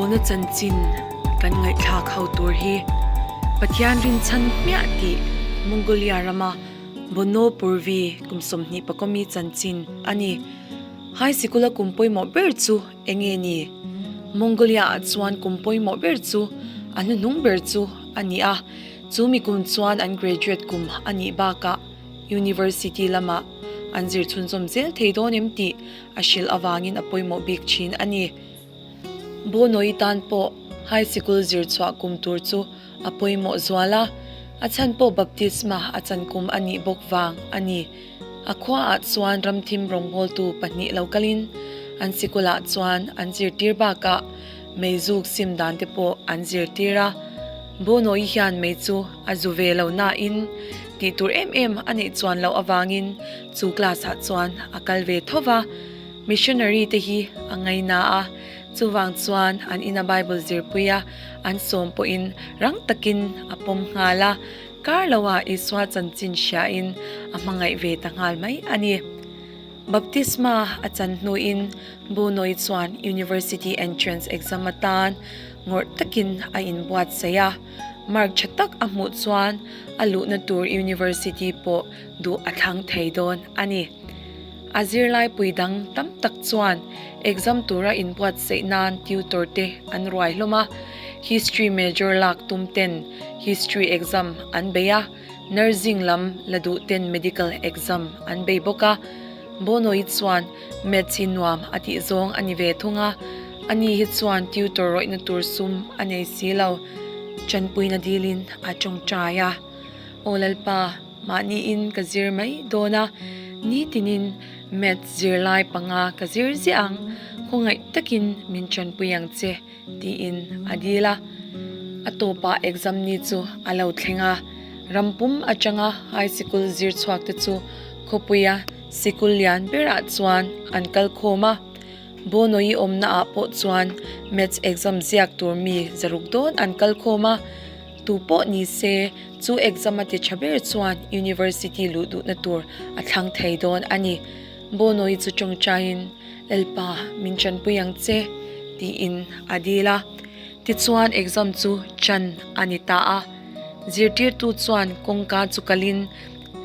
Tuna chanchin kan ngaihthlak ho tur hi Pathian rinchhan hmiah tih Mongolia rama Bono Purvi kum 20 pakawmi chanchin a ni. High sikula kum pawimawh ber chu eng nge ni? Mongolia-ah chuan kum pawimawh ber chu a hnuhnung ber chu a ni a, chu mi kum chuan an graduate kum a nih bakah University lamah an zir chhunzawm zel thei dawn em tih a hrilh avangin a pawimawh bik thin a ni. Bonoyi tan pawh high sikul zir chhuah kum tur chu a pawimawh zual a, a chhan pawh baptisma a chan kum a nih bawk vang a ni. A khuaah chuan ramthim rawngbawltu pahnih lo kalin an sikulah chuan an zirtir bakah meizuk sim dan te pawh an zirtir a. Bonoyi hian mei chu a zu ve lo nain tih tur em em a neih chuan loh avangin chu class-ah chuan a kal ve tho va. Missionary te hi a ngaina a, chuvang chuan an ina Bible zirpui a, an sawm pawhin rang takin a pawm nghal a, kar loah Isua chanchin hriain a hmangaih ve ta nghal mai a ni. Baptisma a chan hnuin Bunoy chuan University Entrance Exam atan ngawrh takin a inbuatsaih a, mark tha tak a hmuh chuan a luhna tur University pawh duh a thlang thei dawn a ni. A zirlaipui dang tam tak chuan exam tura inbuatsaih nan tutor te an ruai hlawm a, History major lak tum ten History exam an bei a, Nursing lam la duh ten Medical exam an bei bawk a. Bono-i chuan Maths hi nuam a tih zawng a ni ve thung a, ani hi chuan tutor rawihna tur sum a nei si lo, tanpuina dilin a tawngtai a. Aw Lalpa! Mahniin ka zir mai dawn a, nitinin Maths zirlai panga ka zir ziah ang, khawngaih takin min tanpui ang che, tiin a dil a. A tawpah exam ni chu a lo thleng a, ram pum atanga high sikul zir chhuak te chu khawpuia sikul lian berah chuan an kal khawm a. Bonoyi awmna ah pawh chuan Maths exam ziak tur mi zaruk dawn an kal khawm a. Tu pawh ni se, chu exam a ti tha ber chuan University luh duhna tur a thlang thei dawn a ni. Bonoyi chu tawngtaiin, Lalpa, min tanpui ang che, tiin a dil a. Tichuan exam chu chan a ni ta a. Zirtirtu chuan kawngka chu kalin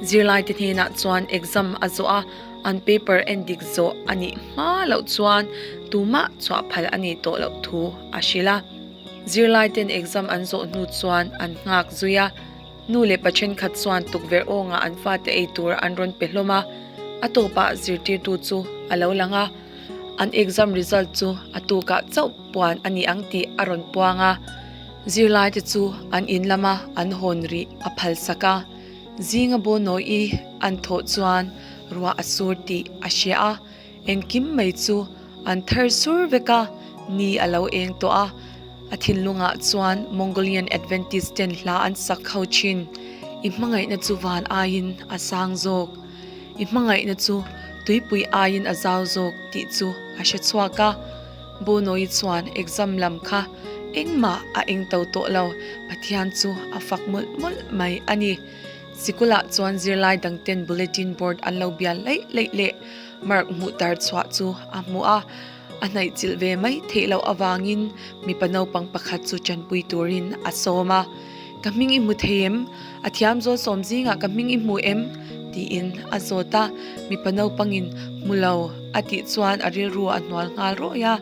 zirlaite hnenah chuan exam a zawh a, an paper en dik zawh a nih hma loh chuan tumah chhuah phal a nih tawh loh thu a hrilh a. Zirlaiten exam an zawh hnu chuan an nghak zui a, nu leh pa thenkhat chuan tukverh awngah an fate ei tur an rawn pe hlawm a, a tawpah zirtirtu chu a lo lang a, an exam result chu a tukah chauh puan a ni ang tih a rawn puang a, zirlaite chu an in lama an hawn rih a phalsak a, zinga Bono-i an thawh chuan ruah a sur tih a hria a. Engkim mai chu an thar sur vek a, ni a lo eng tawh a. A thinlungah chuan Mongolian Adventist ten hla an sak ho thin, I hmangaihna chu van aiin a sang zawk, i hmangaihna chu tuipui aiin a zau zawk tih chu a hre chhuak a. Bono-i chuan exam lam kha engmah a eng to tawh lo, Pathian chu a fak mawlh mawlh mai a ni. Sikulah chuan zirlai dangten bulletin board an lo bial laih laih leh mark hmuh tar chhuah chu a hmu a, a hnaih chilh ve mai theih loh avangin mipa naupang pakhat chu tanpui turin a sawm a, Ka hming i hmu thei em? A thiam zawl sawm zingah ka hming i hmu em? tiin a zawt a, mipa naupangin hmu lo a tih chuan a rilru a hnual nghal rawih a,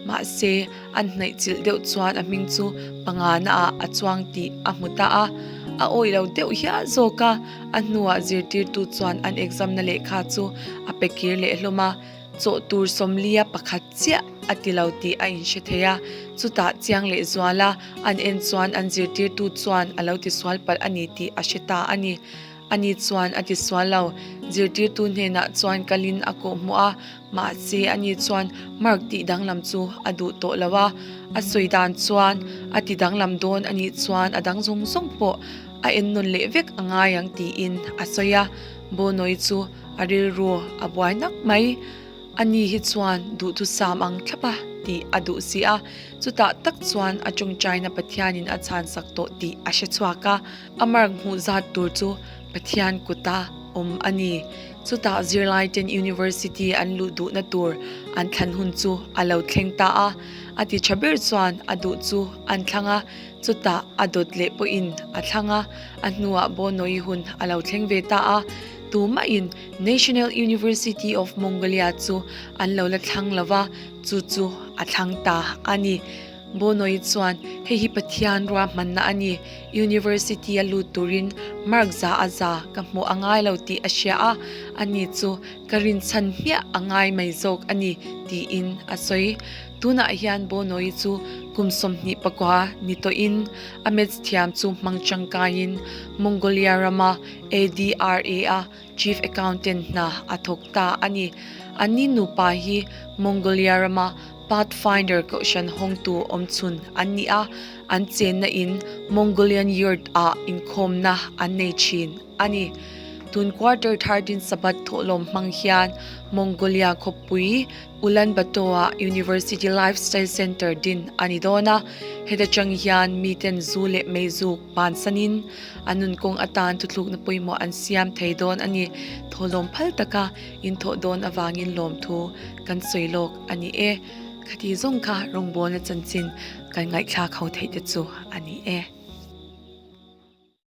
mahse an hnaih chilh deuh chuan a hming chu pangana ah a chuang tih a hmu ta a, a awih lo deuh hial zawk a, a hnuah zirtirtu chuan an exam na lehkha chu a pe kir leh hlawm a, chawh tur sawmlia pakhat chiah a ti lo tih a inhre thei a, chutah chiang leh zual a an en chuan an zirtirtu chuan a lo tisual palh a ni tih a hre ta a ni. Ani chuan a tisual lo, zirtirtu hnenah chuan kalin a kawhhmuh a, mahse ani chuan mark tih danglam chu a duh tawh lo a, a sawi dan chuan a ti danglam dawn a nih chuan a dang zawng zawng pawh a en nawn leh vek a ngai ang tiin a sawi a, Bonoy chu a rilru a buai nak mai. Ani hi chuan duhthusam ang thlap a tih a duh si a, chutah tak chuan a tawngtaina Pathianin a chhansak tawh tih a hre chhuak a, a mark hmuh zat tur chu Pathian kuta awm a ni. Chutah zirlaiten University an luh duhna tur an thlan hun chu a lo thleng ta a, a ti tha ber chuan a duh chu an thlang a, chutah a dawt leh pawhin a thlang a, a hnuah Bono-i hun a lo thleng ve ta a, tumahin National University of Mongolia chu an lo la thlang lo va, chu chu a thlang ta a ni. Bono-i chuan, Hei hi Pathian ruahmanna a ni, University a lut turin mark za a za ka hmuh a ngai lo tih a hria a, ani chu ka rinchhan hmiah a ngai mai zawk a ni, tiin a sawi. Tunah hian Bono-i chu kum 24 ni tawhin a maths thiam chu hmang tangkaiin Mongolia rama ADRA-a Chief Accountant hna a thawk ta a ni. Anni nupa hi Mongolia rama Pathfinder kohhran hawngtu awmchhun an ni a, an chenna in Mongolian Yurt ah inkhawmna an nei thin a ni. Tun quarter 13 Sabbath thawhlawm hmang hian Mongolia khawpui Ulaanbaatar-ah University Lifestyle Center din a ni dawn a, heta tang hian miten zu leh meizuk bansanin a nun kawng atan thuthlukna pawimawh an siam thei dawn a ni. Thawhlawm phal taka inthawh dawn avangin lawmthu kan sawi lawk a ni e. Khati zawng kha rawngbawlna chanchin kan ngaihthlak ho theih te chu a ni e.